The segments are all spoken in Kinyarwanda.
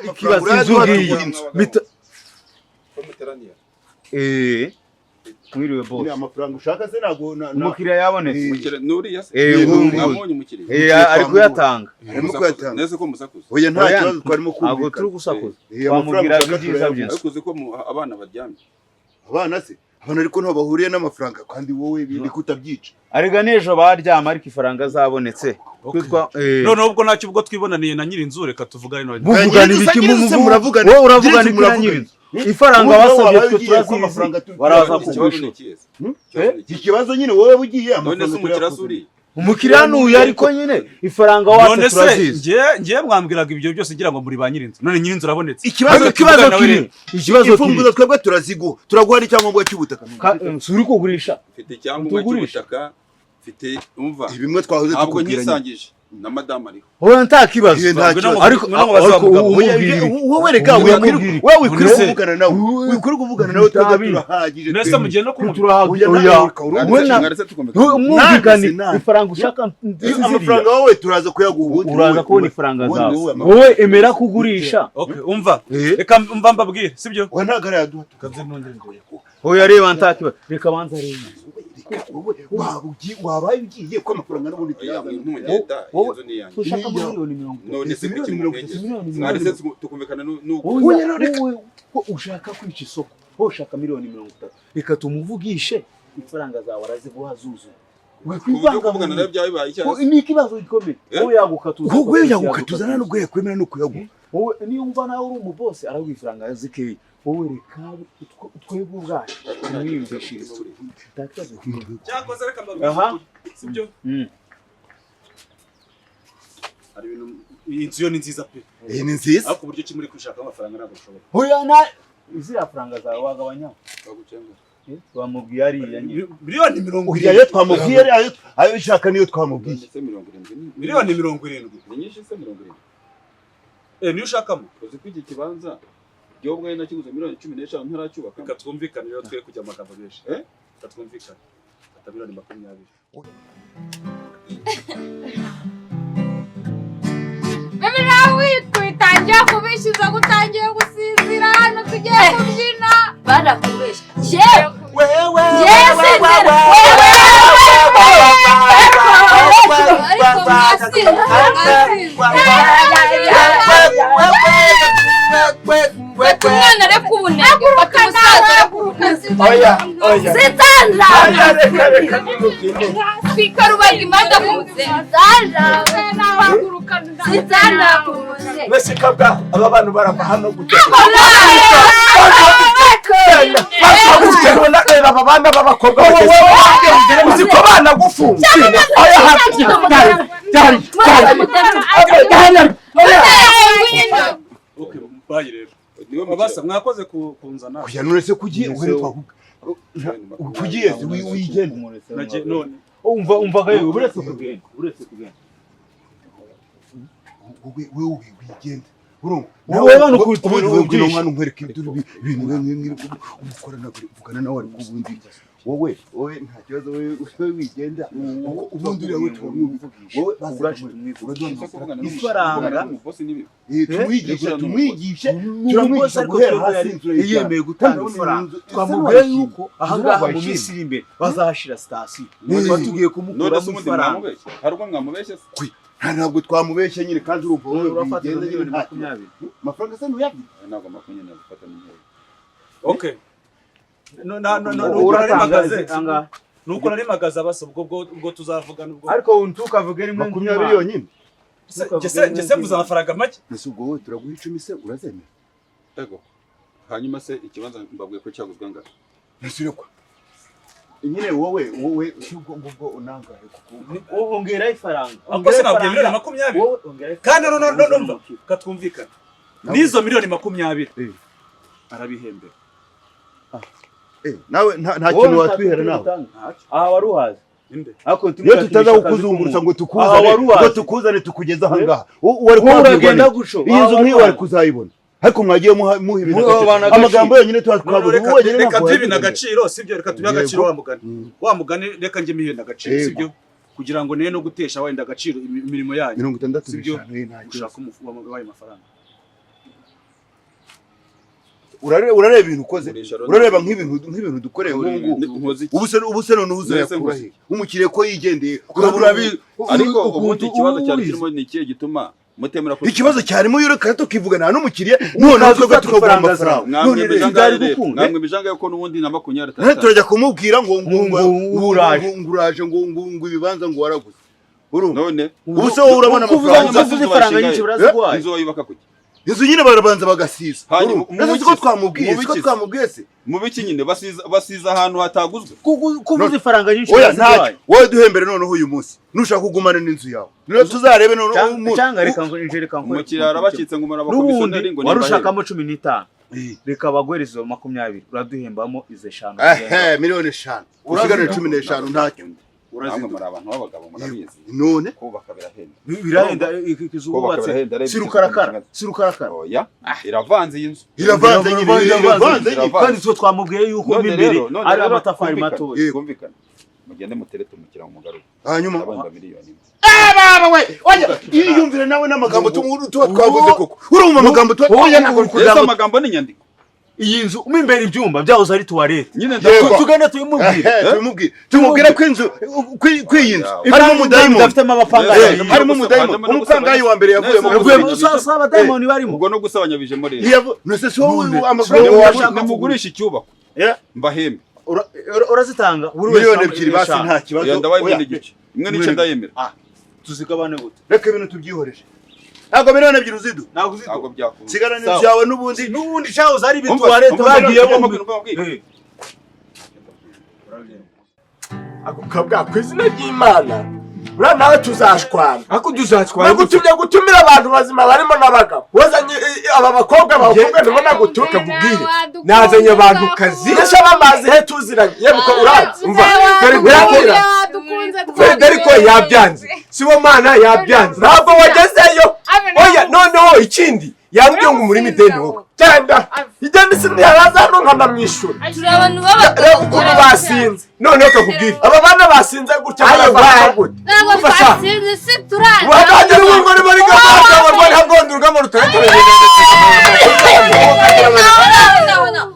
Ikibazo inzu ngiyi. Eh. Mwiriwe boss. Amafaranga ushaka se ntago umukiriya yabonetse. Nuriya se. Mwabonye umukiriya. Eh, ari kuyatanga. Arimo kuyatanga. Neze ko musakuza. Oya, nta kibazo twarimo kumvikana. Ntabwo turi gusakuza. Twamubwira ibyiza byinshi. Ariko uzi ko abana baryamye. Abana se? Abana ariko ntaho bahuriye n'amafaranga kandi wowe bindi kutabyica. Arega n'ejo baryama ariko ifaranga zabonetse. None ubwo ntacyo ubwo twibonaniye na nyirinzu reka tuvugane none. Muvugana ibiki muravugana? Wowe uravugana iki na nyirinzu? Ifaranga wasabye twe turazizi. Baraza kugusha. Ikibazo nyine wowe ugiye amafaranga turazizi. Umukiriya nuyu ariko nyine ifaranga watse turazizi. Nge mwambwiraga ibyo byose ngira ngo muri ba nyirinzu. None nyirinzu urabonetse. Ikibazo kiri. Ikibazo imfunguzo twebwe turaziguha. Turaguha n'icyangombwa cy'ubutaka. Suri kugurisha. Mfite icyangombwa cy'ubutaka. Mfite umva. Bimwe twahoze tukubwiranye. Ntabwo na madamu ariho. Wowe nta kibazo. Ariko wowe reka wowe wikwiriye kuvugana nawe. Wikwiriye kuvugana nawe twebwe turahagije. Nese mugiye no kumuturahagira. Umwumvikane ifaranga ushaka amafaranga wowe turaza kuyaguha. Uraza kubona ifaranga zawe. Wowe emera kugurisha. Okay, umva. Reka umva mbabwire, sibyo? Wowe ntago arayaduha. Oya reba nta kibazo. Reka banza reba. Wabaye ugiye ko amafaranga n'ubundi tuyazana. Wowe ushaka miliyoni 30. None se kuki mwarese tukumvikana n'uko wowe ushaka kwica isoko. Wowe ushaka miliyoni 30. Reka tumuvugishe ifaranga zawe araziguha zuzuye. Kwivanga nayo byabaye icyaha. Ni ikibazo gikomeye. Wowe yagukatuza. Wowe yagukatuza nta nubwo yakwemera no kuyaguha. Wowe niyo umva nawe uri umubose araguha ifaranga zikeye. Wowe reka twebwe ubwacu tumwiyumvishirize. Cyakoze reka mbabwire. Sibyo? Hari ibintu inzu yo ni nziza pe. Eh, ni nziza. Ariko uburyo ki muri kwishaka amafaranga ntabwo bishoboka. Oya na izira faranga zawe wagabanya. Twamubwiye ariya nyine. Miliyoni 70. Ayo twamubwiye ayo ushaka niyo twamubwiye. Miliyoni 70. Ni nyinshi se 70. Eh, niyo ushakamo. Uzi ko iki kibanza byo bwaye nakiguze miliyoni 15 ntaracyubaka. Reka twumvikane rero twe kujya amagambo menshi. Eh? Reka twumvikane. Fata miliyoni 20. Bebe nawe twitangiye kubishyuza gutangiye gusinzira hano tugiye kubyina. Barakubeshya. Yewe. Wewe. Ariko umwana areka ubunebwe, fata umusaza areka ubunebwe. Oya, oya. Sitanja. Reka reka tubyine. Twika rubaga imanda muze. Sitanja. Sitanja kumuze. Mbese kabwa aba bantu barava hano gute? Reba aba bana b'abakobwa bageze. Uzi ko banagufunze. Oya hafi. Dari. Dari. Okay, bye rero. Abasa mwakoze kunzana. Oya none se kugiye uhere twakuga. Kugiye wigenda. None umva gayo uretse kugenda, uretse kugenda. Wewe wigenda. Urumva wowe bano kutuvugira umwana unkwereka ibintu ubukorana uvugana nawe ariko ubundi wowe wowe nta kibazo wowe wigenda ubundi uriya we turamwumvugisha wowe ifaranga tumwigishe tumwigishe turamwigisha guhera hasi inzu yemeye gutanga ifaranga twamubwiye yuko ahangaha mu minsi iri imbere bazahashira sitasiyo batugiye kumukuramo ifaranga. Hari ubwo mwamubeshye se? Ntabwo twamubeshye nyine kandi urumva wowe wigenda nyine nta 20. Amafaranga se ntuyabye? Ntabwo 20 nazifata ni nkeya. Okay. No no no no nuko nari magaze abasa ubwo ubwo tuzavugana ubwo. Ariko ntukavuge rimwe 20 yonyine. Jese mvuze amafaranga make. Ese ubwo wowe turaguha 10 se urazemera? Ego. Hanyuma se ikibanza mbabwiye ko cyaguzwe angahe? Nasurekwa. Nyine wowe wowe ubwo ngubwo unangahe kuko ongera ifaranga. Ubwo se nabwiye miliyoni 20. Kandi no no no mva katwumvikana. Nizo miliyoni 20 arabihembera. Nawe nta kintu watwihera nawe. Aha wari uhazi. Iyo tutaza kukuzungurutsa ngo tukuzane ngo tukuzane tukugeze aha ngaha. Wari uragenda guco. Iyi nzu nk'iyo wari kuzayibona. Ariko mwagiye muha ibintu amagambo yonyine twabuze. Reka tubihe ibintu agaciro sibyo? Reka tubihe agaciro wa mugani. Wa mugani reka njye mihe agaciro sibyo? Kugira ngo nene no gutesha wenda agaciro imirimo yanyu. 65 sibyo? Ushaka wayo mafaranga. Urareba ibintu ukoze, urareba nk'ibintu dukoreye nk'ubu. Ubu se none uzayakura he? Umukiriya ko yigendeye, urabura. Ariko ubundi ikibazo cyari kirimo ni ikihe gituma mutemera ko Ikibazo cyarimo, reka tukivugana n'umukiriya, noneho twebwe tukaguha amafaranga. Namwe mijanga yuko n'ubundi na 25. Turajya kumubwira ngo ngo uraje, ngo ngo ibibanza ngo waraguze. None ubu se wowe urabona amafaranga? Ifaranga nyinshi baraziguhaye. Inzu wayubaka kuki? Inzu nyine barabanza bagasiza. Siko twamubwiye, siko twamubwiye se? Mu biki nyine basiza ahantu hataguzwe? Kuvuza ifaranga nyinshi. Oya, ntacyo, wowe duhembere noneho uyu munsi, nushaka kugumana n'inzu yawe tuzarebe noneho. Cyangwa reka ngo reka ngo umukiriya arabacitse ngo murabakomisiyoneri ngo wari ushakamo 15, reka baguhereze izo 20, uraduhembamo izo 5. Ehe, miliyoni 5 usigarane 15, ntacyo. Namwe muri abantu b'abagabo murabizi. None kubaka birahenda. Birahenda, ikizu wubatse sirukarakara, sirukarakara. Oya, iravanze iyi nzu. Iravanze nyine, iravanze. Kandi twe twamubwiye yuko mo imbere ari amatafari matoya. Twumvikane. Mugende muterete umukiriya umugaruke. Hanyuma abandi miliyoni. Baba we, oya, iyumvire nawe n'amagambo tuba twavuze koko. Urumva amagambo tuba oya, ntabwo amagambo ni inyandiko. Iyi nzu mo imbere ibyumba byahoze ari tuwarete. Tugende tubimubwire. Tumubwire ko inzu kw'iyi nzu harimo umudayimoni. Afitemo abapangayi. Harimo umudayimoni. Umupangayi wa mbere yavuyemo. Yavuyemo abadayimoni barimo. Ubwo no gusabanya bijemo rero. None se wowe amafaranga washaka mugurisha icyubako. Mbahembe. Urazitanga buri wese miliyoni 2 basi nta kibazo. Ndabaye imwe n'igice. Imwe n'igice ndayemera. Tuzigabane gute? Reka ibintu tubyihoreje. Ntabwo miliyoni 2 uzidu. Ntabwo byakunda. Sigara n'inzu yawe n'ubundi. N'ubundi cyahoze ari ibituwarete bagiyemo. Ako kabwa ku izina ry'Imana. Ura nawe tuzashwana. Ako tuzashwana. Nagutumye gutumira abantu bazima barimo n'abagabo. Wazanye aba bakobwa bakobwa ndabona gutuka kubwire. Nazanye abantu kazi. Ese bamazi he tuziranye? Yebuko uranzi. Umva. Federico yabyanze. Sibomana yabyanze. Ntabwo wagezeyo. Oya, noneho ikindi yambwiye ngo umurimo ideni wowe. Genda. Igenda isi ntiyaraza hano nkanamwishyura. Turi abantu b'abagabo. Reba ukuntu basinze. Noneho kakubwira. Aba bana basinze gutya barafata gute? Ntabwo twasinze, si turaza. Watangira ubu ngo ni muri gahunda barwanya ntabwo urugamba rutahita.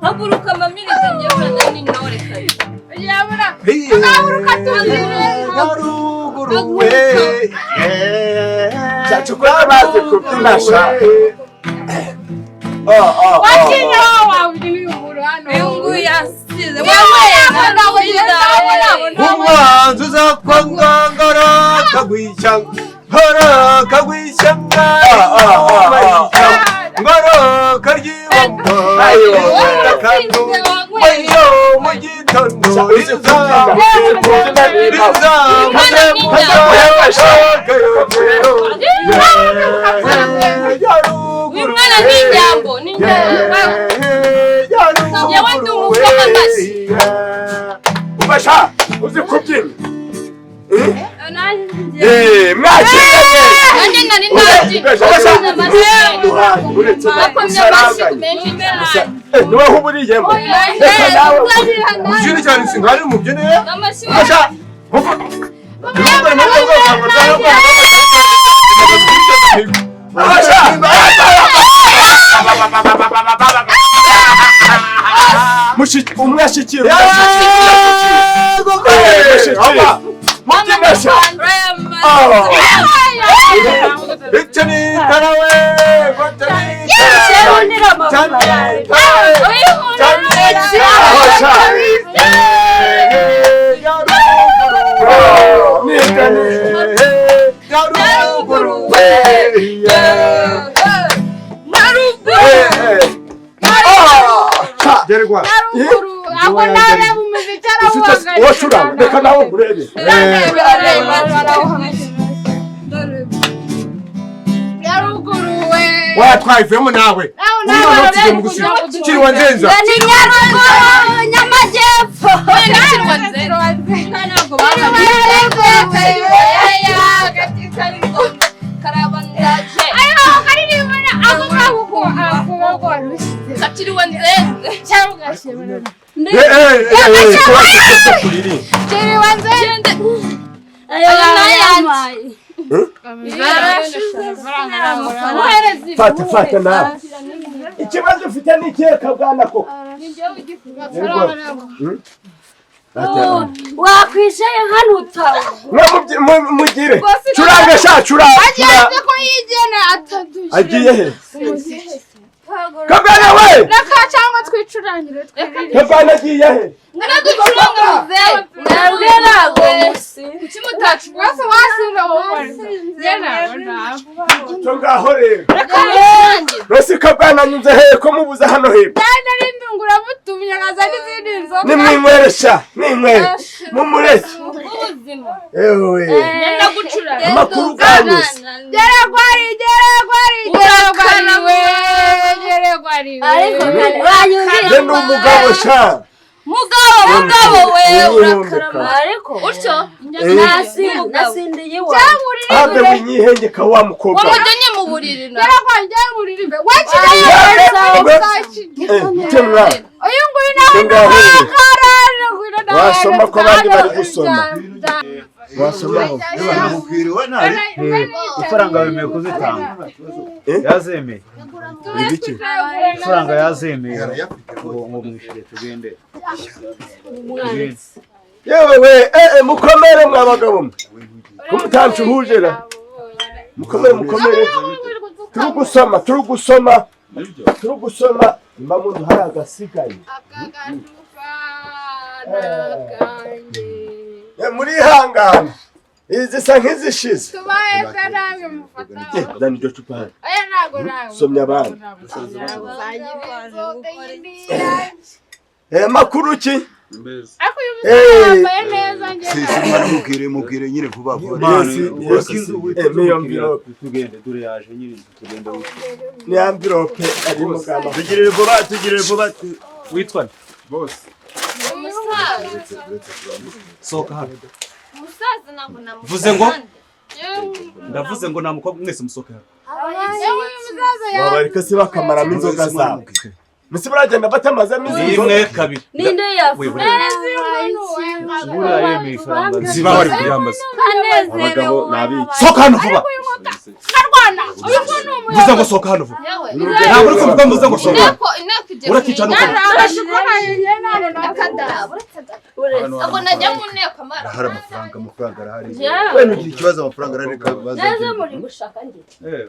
Haguruka mamiriza njyewe nani ntore kare. Haguruka tuzire. Haguruwe. Cyacukura bazi kubyina sha. Wakinya wabyina uyu muntu hano. Uyu nguyu yasize. Umwanzi uzakwangangara kagwishyanga. Hara kagwishyanga. Ngoro karyibamba. Ayo mu gitondo Uyu mwana ni inyambo, ni inyambo. Yewe ndi umukobwa amashyi. Ubasha uzi kubyina. Mwakiranye. Nanjye nari nabyina. Bakomye amashyi menshi cyane. Niwe uburiyemo. Mubyine cyane singari mubyine. Ubasha. Ubasha. Umwe ashikira undi. Reka nawe urebe. Watwayivemo nawe. Umwana tujye mu gusiba. Kirwa nzenza. Ni Nyaruguru, Nyamajyepfo. Fata fata nawe. Ikibazo ufite ni ikihe kabwana koko? Wakwicaye hano utawe. Mugire curanga sha curanga. Agiye ko yigena atadushyira. Agiye he? Kabwana we! Reka cyangwa twicurangire twirire. Kabwana agiye he? Naraducuranga muzehe. Mwebwe ntabwo Kuki mutacu? Wese wasinda wowe. Njye ntabwo ntabwo. Cyo ngaho rero. Reka mucurangire. Rose kabwana anyuze he ko mubuze hano hepfo? Cyane ari ndungura mutumye nkaza n'izindi nzoga. Nimwinywere sha, ninywere. Mumureke. Ubuzima. Ewe. Ndagucuranga. Amakuru ganyuze. Geragwari, geragwari, geragwari we. Geragwari we. Ariko wanyumvira. Njye ndi umugabo sha. Mugabo, mugabo we urakarama. Ariko utyo nasindiye iwawe. Habe winyihengeka wa mukobwa. Wamujyanye mu buriri na. Geragwari, geragwari. Wakiriye. Icyo mwana. Uyu nguyu nawe Icyo Wasoma ko abandi bari gusoma. Wasomaho. Mubwiriwe nabi. Ifaranga wemeye kuzitanga. Yazemeye. Ibiki? Ifaranga yazemeye. Ngo mwishyure tugende. Yewe we, mukomere mwa bagabo mwe. Ko mutancuhuje ra. Mukomere mukomere. Turi gusoma, turi gusoma. Turi gusoma. Imba muntu hari agasigaye. Muri hangana. Izi sa nk'izishize. Tubaye se namwe mufata. Zana iryo cupa hano. Oya ntago ntago. Somya abana. Makuru ki? Ariko uyu musore yambaye neza njye. Si mwana mubwire mubwire nyine vuba vuba. Niyo mvirope. Tugende dore yaje nyiri tugende. Ni envelope ari mugamba. Tugirire vuba, tugirire vuba. Witwa nde? Bose. Umusaza. Sohoka hano. Umusaza ntabwo namukunda. Mvuze ngo? Ndavuze ngo nta mukobwa mwese musohoke hano. Wabareka se bakamaramo inzoga zabo. Mese baragenda batamazamo izo nzoga. Rimwe kabiri. Ninde yavuze? Buriya yemeye ifaranga. Ziba bari kuyambaza. Abagabo nabiki. Sohoka hano vuba. Karwana. Uyu nguyu ni umuyobozi. Mvuze ngo sohoka hano vuba. Ntabwo uri kumva mvuze ngo sohoka. Inteko inteko igeze. Urakica no kumva. Ubwo najya mu nteko amara. Hari amafaranga, amafaranga arahari. We ntugire ikibazo amafaranga arahari bazagira. Neza muri gushaka ndi.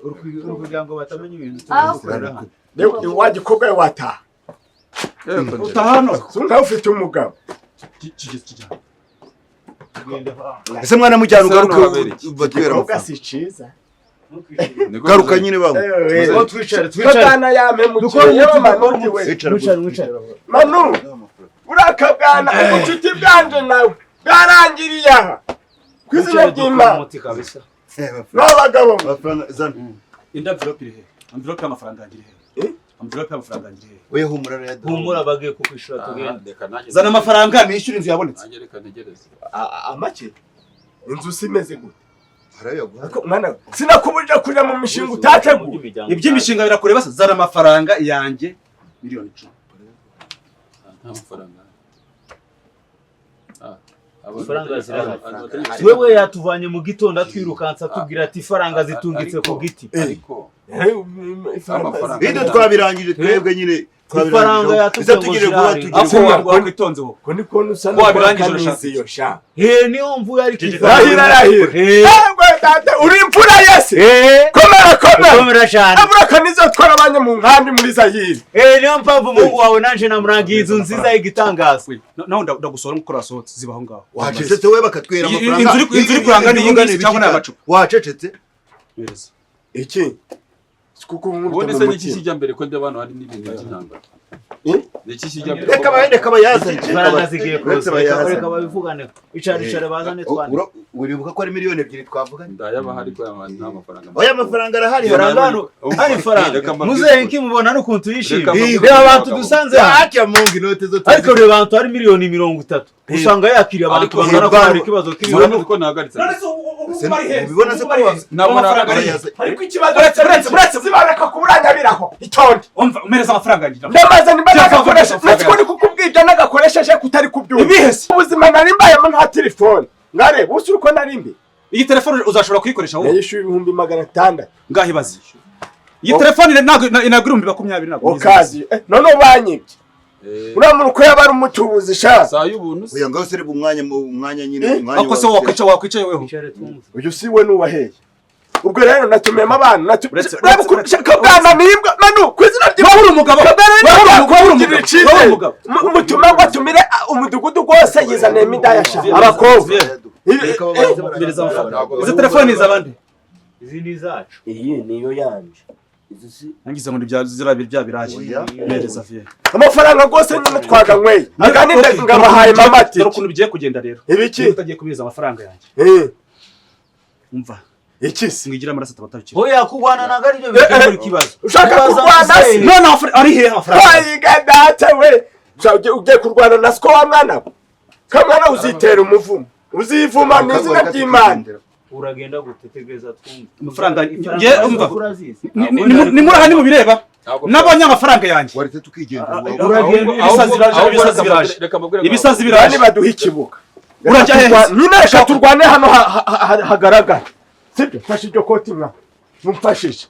Uri kugira ngo batamenya ibintu turi hano. Wa gikobwa wataha. Utaha hano. Sunga ufite umugabo. Ese mwana mujyana ugaruke batwera amafaranga. Si ciza. Garuka nyine babo. Twicare twicare. Kabwana yame mukiye Manu we. Mwicare. Manu. Urakabwana ubucuti bwanje nawe bwarangiriye aha. Kwizina ry'Imana. N'abagabo. Amafaranga zana. Indi envelope iri he? Envelope y'amafaranga yanjye iri he? Envelope y'amafaranga yanjye iri he? We humura rero. Humura bagiye kukwishura tugende. Zana amafaranga nishyura inzu yabonetse. Nanjye reka ntegereze. Amake. Inzu simeze gute? Harayaguha. Mwana sinakubujije kuja mu mishinga utateguye. Iby'imishinga birakureba se? Zana amafaranga yanjye miliyoni 10. Nta mafaranga. Ifaranga zirahari. Wewe yatuvanye mu gitondo atwirukansa atubwira ati ifaranga zitungitse ku giti. Ariko Ibyo twabirangije twebwe nyine Ifaranga yatubwiye ngo tugire vuba zirahari. tugire vuba. Wakwitonze wowe. Ko niko nusa Wabirangije urashaka. iyo sha. Niyo mvuye ariko Rahira rahira. Yego data uri imfura yese. Komera komera. Komera cyane. Abura kanizo twara abanye mu nkambi muri Zayire. Niyo mpamvu umuhungu wawe nanje namurangiye inzu nziza y'igitangaza. Naho ndagusohora nk'uko urasohotse ziba aho ngaho. Wacecetse we bakatwera amafaranga. Inzu iri kuranga ni iyi ngiyi cyangwa ni amacupa. Wacecetse. Iki? Kuko ubundi se niki kijya mbere ko ndabana hari n'ibintu by'intambara. Niki kijya mbere. Reka reka bayazane. Ifaranga zigiye kuza. Reka babivugane. Icara icara bazane twane. Uribuka ko ari miliyoni 2 twavuganye? Ndayabaha ariko nta mafaranga. Oya amafaranga arahari. Hari ifaranga. Muzehe nkimubona n'ukuntu yishimye. Reba abantu dusanze hano. Hakia Mungu inote zo. Ariko reba abantu hari miliyoni 30. Usanga yakiriye abantu bangana ko hari ikibazo k'ibintu. Ko nahagaritse. Ubibona se ko ntabwo nahagaritse. Ariko ikibazo uretse zibareka kuburanyabiraho. Itonde. Umva umereza amafaranga yanjye. Ndamaze nimba nagakoresha. Nzi ko ndi kukubwira nagakoresheje kutari kubyumva. Ibihese. Ubuzima nari mbayemo nta telefone. Ngareba usi uko nari mbi. Iyi telefone uzashobora kuyikoresha wowe. Nayishyuye 600,000. Ngaho ibaze. Iyi telefone ntabwo inagura 20,000 ntabwo. Okazi none banyibye. Uriya muntu ko yaba ari umutubuzi sha. Saa y'ubuntu. Oya ngaho sereba umwanya umwanya nyine umwanya. Ako se wakwicaye weho. Uyu si we nuwaheye. Ubwo rero natumiyemo abantu Kabwana nibwa Manu ku izina ry'Imana uri umugabo. Uri umugabo. Mutuma ngo atumire umudugudu rwose yizaniyemo indaya sha. Abakobwa. Izo telefone ni iz'abandi. Izi ni izacu. Iyi niyo yanje. Nangize ngo bya birayi. Mereza vie. Amafaranga rwose nyine twaganyweye. Kandi ngabahaye mamati. Dore ukuntu bigiye kugenda rero. Ibiki? Utagiye kubiza amafaranga yanjye. Umva. Iki se? Mwigira amaraso atabatarukira. Oya kurwana ntabwo ari byo bikemura ikibazo. Ushaka kurwana se? None ari hehe amafaranga? Ayiga data we. Ugiye kurwana na siko wa mwana we. Kamwana uzitera umuvumo. Uzivuma ni izina ry'Imana. Uragenda gutetegereza twumve. Amafaranga nge umva. Ni muri aha ni mubireba. Nabonye amafaranga yanjye. Waretse tukigendera. Ibisazi biraje. Ibisazi biraje. Baduha ikibuga. Urajya hehe? Nyine reka turwane hano hagaragara. Sibyo mfashe iryo koti mwa mumfashije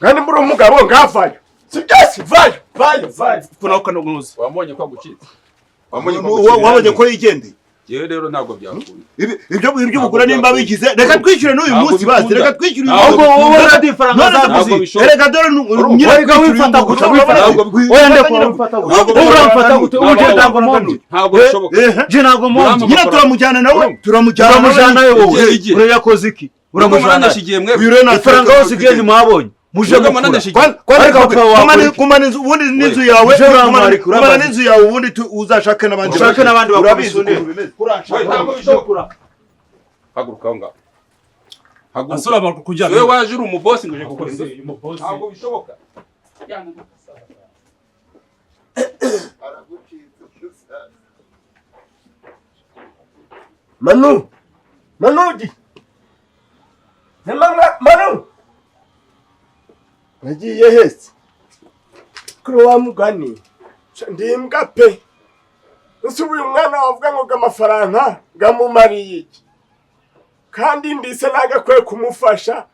kandi muri umugabo ngavayo sibyo se vayo vayo vayo kuna ukanoguza wamubonye ko agucitse wabonye ko yigendeye. Yewe rero ntabwo byakunda ibyo bugura nimba bigize reka twishyure n'uyu munsi bazi reka twishyure uyu ahubwo wowe uradifaranga zaguzi reka dore nyira wifata gute oya ndekora uramfata gute uje ntabwo mondi ntabwo bishoboka je ntabwo mondi nyira turamujyana nawe turamujyana wowe ure yakoze iki uramujyana ifaranga hose igende mwabonye muje kumana ubundi n'inzu yawe kumana n'inzu yawe ubundi uzashake n'abandi ushake n'abandi urabizi haguruka aho ngaho haguruka wewe waje uri umubosi ngo uje gukora inzu ntabwo bishoboka. Manu Manudi Manu nagiye hese kuri wa mugani ndimbwa pe nsubuye umwana wavuga ngo amafaranga gamumariye iki kandi ndise nagakwiye kumufasha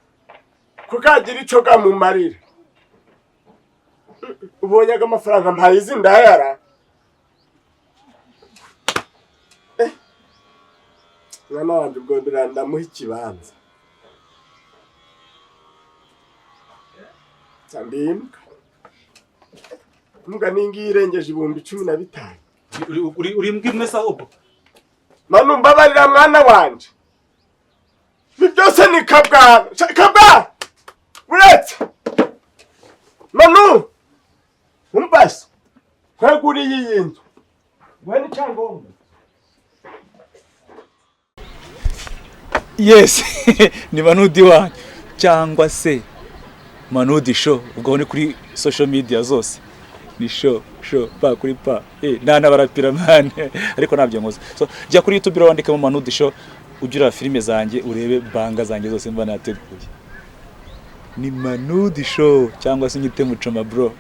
kukagira ico gamumarira ubonye amafaranga mpaye izi ndayara mwana wanje ubwo ndamuha ikibanza ndimbwa mbwa ningi irengeje 15,000. Uri mbwa imwe se ahubwo Manu mbabarira mwana wanje ibi byose ni Kabwana Kabwana uretse Manu umbase kweguriye iyi nzu we ni cyangombwa. Yes ni Manudi wanyu cyangwa se Manudi show ubwo ni kuri social media zose ni show show pa kuri pa nana barapira man ariko nabyo nkoze so jya kuri YouTube wandikemo Manudi show ugira filime zanjye urebe banga zanjye zose mba nateguye ni Manudi show cyangwa se nyite Mucoma bro.